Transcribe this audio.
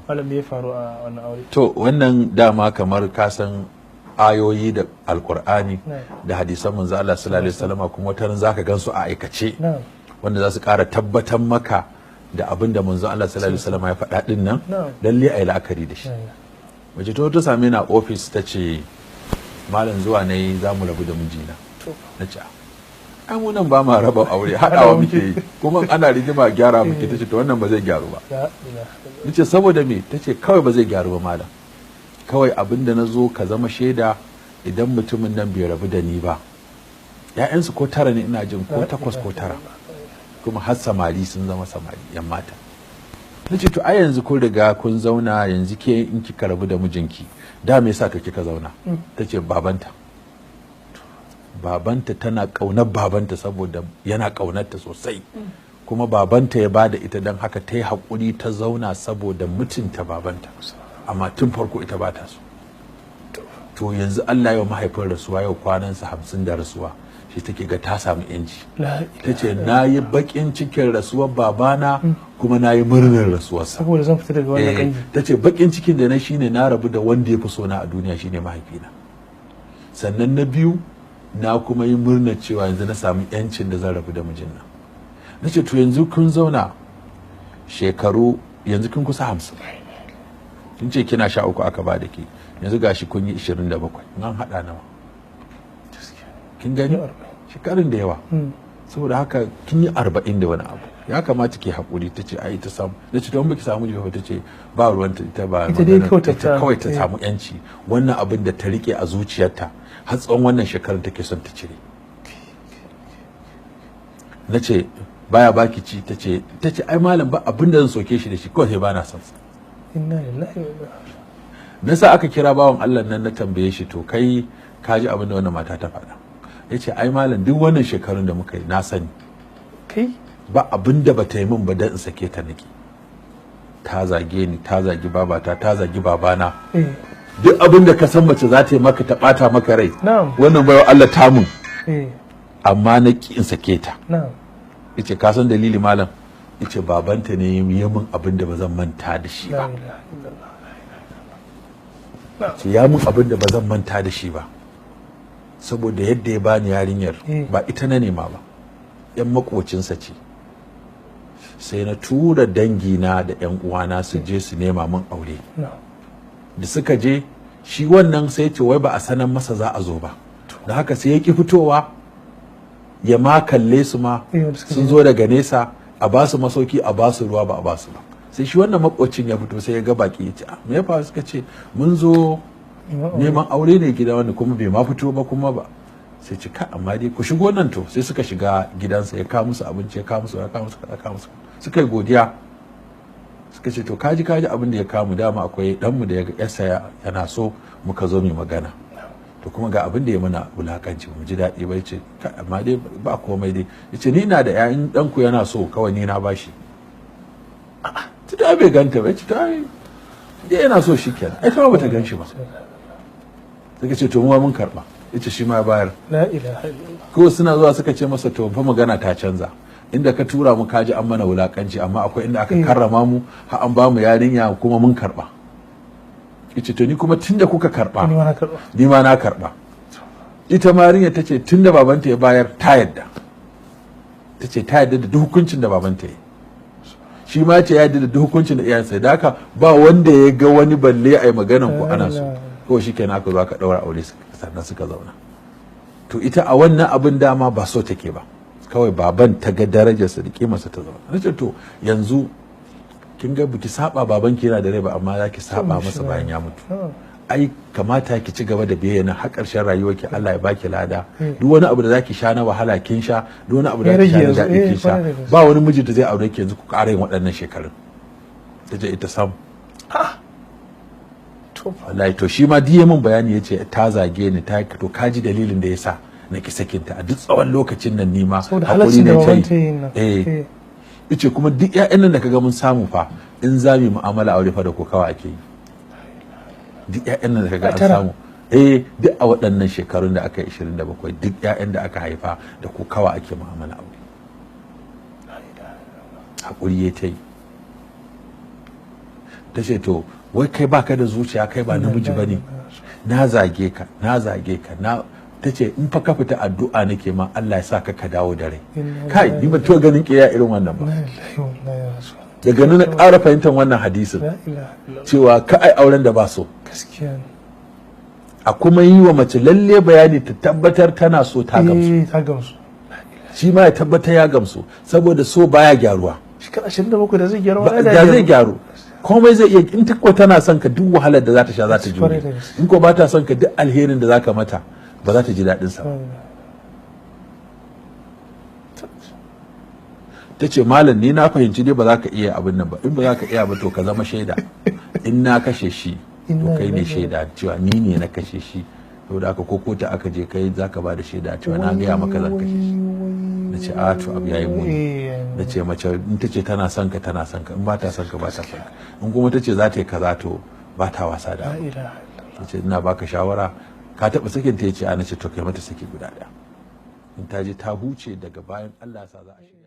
Malam, me ya faru a wannan aure? To, wannan dama kamar ka san ayoyi da Alkur'ani da hadisan Manzo Allah sallallahu alaihi wasallam, kuma wata ran zaka gansu a aikace wanda za su ƙara tabbatar maka da abin da Manzo Allah sallallahu alaihi wasallam ya faɗa din nan, lalle ayi la'akari da shi. Mace ta same ni a ofis, ta ce, "Malam, zuwa ne za mu rabu da mijina." Na ce, "Ai mu nan ba ma raba aure, haɗawa muke yi, kuma ana rigima gyara muke." Ta ce, "To, wannan ba zai gyaru ba." Nace, "Saboda me?" Ta ce, "Kawai ba zai gyaru ba, malam. Kawai abin da na zo ka zama shaida, idan mutumin nan bai rabu da ni ba." ‘Ya'yansu ko tara ne ina jin, ko takwas ko tara, kuma har samari sun zama samari, yan mata. Na ce, "To, ai yanzu kun riga kun zauna, yanzu ke in kika rabu da mijinki, da me yasa ka kika zauna?" Ta ce babanta, babanta, tana ƙaunar babanta saboda yana ƙaunarta sosai, kuma babanta ya bada ita, don haka ta yi haƙuri ta zauna saboda mutunta babanta, amma tun farko ita ba ta so. To, yanzu Allah yau mahaifin rasuwa, yau kwanansa 50 da rasuwa, shi take ga ta samu yanci. Ta ce, "Na yi baƙin cikin rasuwar babana, kuma na yi murnar rasuwarsa." Saboda zan fita daga wannan kangi. Ta ce, baƙin cikin da na shine na rabu da wanda ya fi so na a duniya, shine mahaifina. Sannan na biyu, na kuma yi murnar cewa yanzu na samu yancin da zan rabu da mijin nan. Na ce, "To, yanzu kun zauna shekaru, yanzu kun kusa 50. Kin ce kina 13 aka ba da ke, yanzu gashi kun yi 27, an haɗa nawa? Kin gani, shekarun da yawa. Saboda haka kin yi 40 da wani abu, ya kamata ki haƙuri." Ta ce, "Ai ta samu." Na ce, "Don baki samu jifa?" Ta ce ba ruwanta ita ba. Ita dai kawai ta kawai ta samu yanci. Wannan abin da ta rike a zuciyarta har tsawon wannan shekarun take son ta cire. Na ce, "Baya baki ci?" Ta ce, "Ai malam, ba abin da zan soke shi da shi, kawai sai bana son sa." Inna lillahi wa inna. Na sa aka kira bawan Allah nan, na tambaye shi, "To, kai ka ji abin da wannan mata ta faɗa?" Ya ce, "Ai malam, duk wannan shekarun da muka yi na sani." Kai. Ba abin da bata yi min ba dan in sake ta nake. Ta zage ni, ta zagi babata, ta zagi babana. Duk abin da ka san mace za ta yi maka ta bata maka rai, wannan baiwa Allah ta mun, amma na ki in sake ta. Yace, "Ka san dalili, malam?" Yace, "Babanta ne ya min abin da ba zan manta da shi La ba." ilaha illallah. Ce ya min abin da ba zan manta da shi ba, saboda yadda ya bani yarinyar, ba ita na nema ba, yan makocinsa ce. Sai na tura dangina da yan uwana su je su nema min aure. Da suka je, shi wannan sai ce wai ba a sanar masa za a zo ba, da haka sai ya ki fitowa ya ma kalle su ma. Wanda suka Sun je. zo daga nesa, a ba su masauki, a ba su ruwa, ba a ba su ba. Sai shi wannan makocin ya fito, sai ya ga baki, ya ce, "Ah, me ya faru?" Suka ce, "Mun zo neman aure. Neman aure ne gida wanda kuma bai ma fito ba." Kuma ba sai ce ka, amma dai ku shigo nan. To, sai suka shiga gidansa, ya kawo musu abinci, ya kawo musu, ya kawo musu, ya kawo musu. Suka yi godiya, suka ce, "To, kaji kaji abin da ya kamu. Dama akwai danmu da ya ga yarsa yana so, muka zo mu magana. To, kuma ga abin da ya mana wulakanci, mu ji daɗi ba." Ce, "Amma dai ba komai dai." Ya ce, "Ni na da ƴaƴan, ɗanku yana so, kawai ni na bashi." Ta da bai ganta ba. Ya ce, "To, ai dai yana so, shi kenan. Ai ta ma bata gan shi ba." Suka ce, "To, mu ma mun karɓa." Ya ce shi ma ya bayar. La ilaha illallah. Ko suna zuwa suka ce masa, "To fa, magana ta canza. Inda ka tura mu, kaji an mana wulakanci, amma akwai inda aka karrama mu, har an ba mu yarinya, kuma mun karba." Yace, "To, ni kuma tunda kuka karba, ni ma na karba. Ni ma na karba." Ita ma yarinya tace tunda babanta ya bayar ta yadda. Tace ta yadda da duk hukuncin da babanta ya yi. Shi ma ce ya yadda da duk hukuncin da iyayensa. Da haka ba wanda ya ga wani balle a yi maganan ku ana so. Kawai shi kenan aka zo aka ɗaura aure, sannan suka zauna. To, ita a wannan abin dama ba so take ba, kawai baban ta ga darajarsa da kimarsa ta zauna. Na ce, "To, yanzu kin ga biki saba baban ki yana da rai ba, amma za ki saba masa bayan ya mutu. Ai kamata ki ci gaba da biyayya nan har ƙarshen rayuwarki, Allah ya baki lada. Duk wani abu da zaki sha na wahala kin sha, duk wani abu da Ya zaki sha rage na yanzu, daɗi kin sha. Kwarai da gaske. Ba wani miji da zai aure ki yanzu ku ƙara yin waɗannan shekarun." Ta ce ita sam. To fa. Wallahi, to, shi ma diye min bayani, yace ta zage ni, ta, to, kaji dalilin da yasa na ki sakinta a duk tsawon lokacin nan, ni ma saboda hakuri halaccin da ne ta babanta yi. yi nan. Yace kuma duk ƴaƴan nan da kaga mun samu fa, in za mu yi mu'amala aure fa, da kokawa ake yi. Duk ƴaƴan nan da kaga A an tara. samu, duk a waɗannan shekarun da aka yi 27, duk ƴaƴan da aka haifa da kokawa ake mu'amala aure. Hakuri ya ta yi. Ta ce to wai kai baka da zuciya, kai ba namiji bane, na zage ka, na zage ka, na ta ce in fa ka fita addu'a nake ma Allah ya sa ka ka dawo da rai. Kai, ni ban taɓa ganin ƙiyayya irin wannan ba. Inna lillahi wa inna ilaihi raji'un. Daga nan na ƙara fahimtar wannan hadisin La ilaha illallah. cewa ka ai auren da ba so. Gaskiya ne. A kuma yi wa mace lalle bayani, ta tabbatar tana so, ta gamsu. Eh, ta gamsu. Shi ma ya tabbatar ya gamsu, saboda so baya gyaruwa. Shekara 27 da zai gyara Ba- da zai gyaru, komai zai iya. In ta ko tana son ka, duk wahalar da za ta sha za ta Kwarai jure. da gaske. In ko ba ta son ka, duk alherin da za ka mata ba za ta ji daɗin sa ba. Ta ce malam, ni na fahimci dai ba za ka iya abin nan ba. In ba za ka iya ba, to ka zama shaida in na kashe shi, to Inna kai ne lillahi. shaida cewa ni ne na kashe shi. Saboda haka ko kotu aka je, kai za ka ba da shaida cewa na gaya maka zan kashe shi. Na ce a to abu yayi muni. Na ce mace in ta ce tana son ka, tana son ka. In ba ta son ka, ba ta son ka. In kuma ta ce za ta yi kaza, to ba ta wasa da La abu. ilaha illallah. Na ce ina baka shawara, ka taɓa sakin ta? Ya ce a. Na ce to kai mata saki guda ɗaya, in ta je ta huce, daga bayan Allah ya sa za a shirya.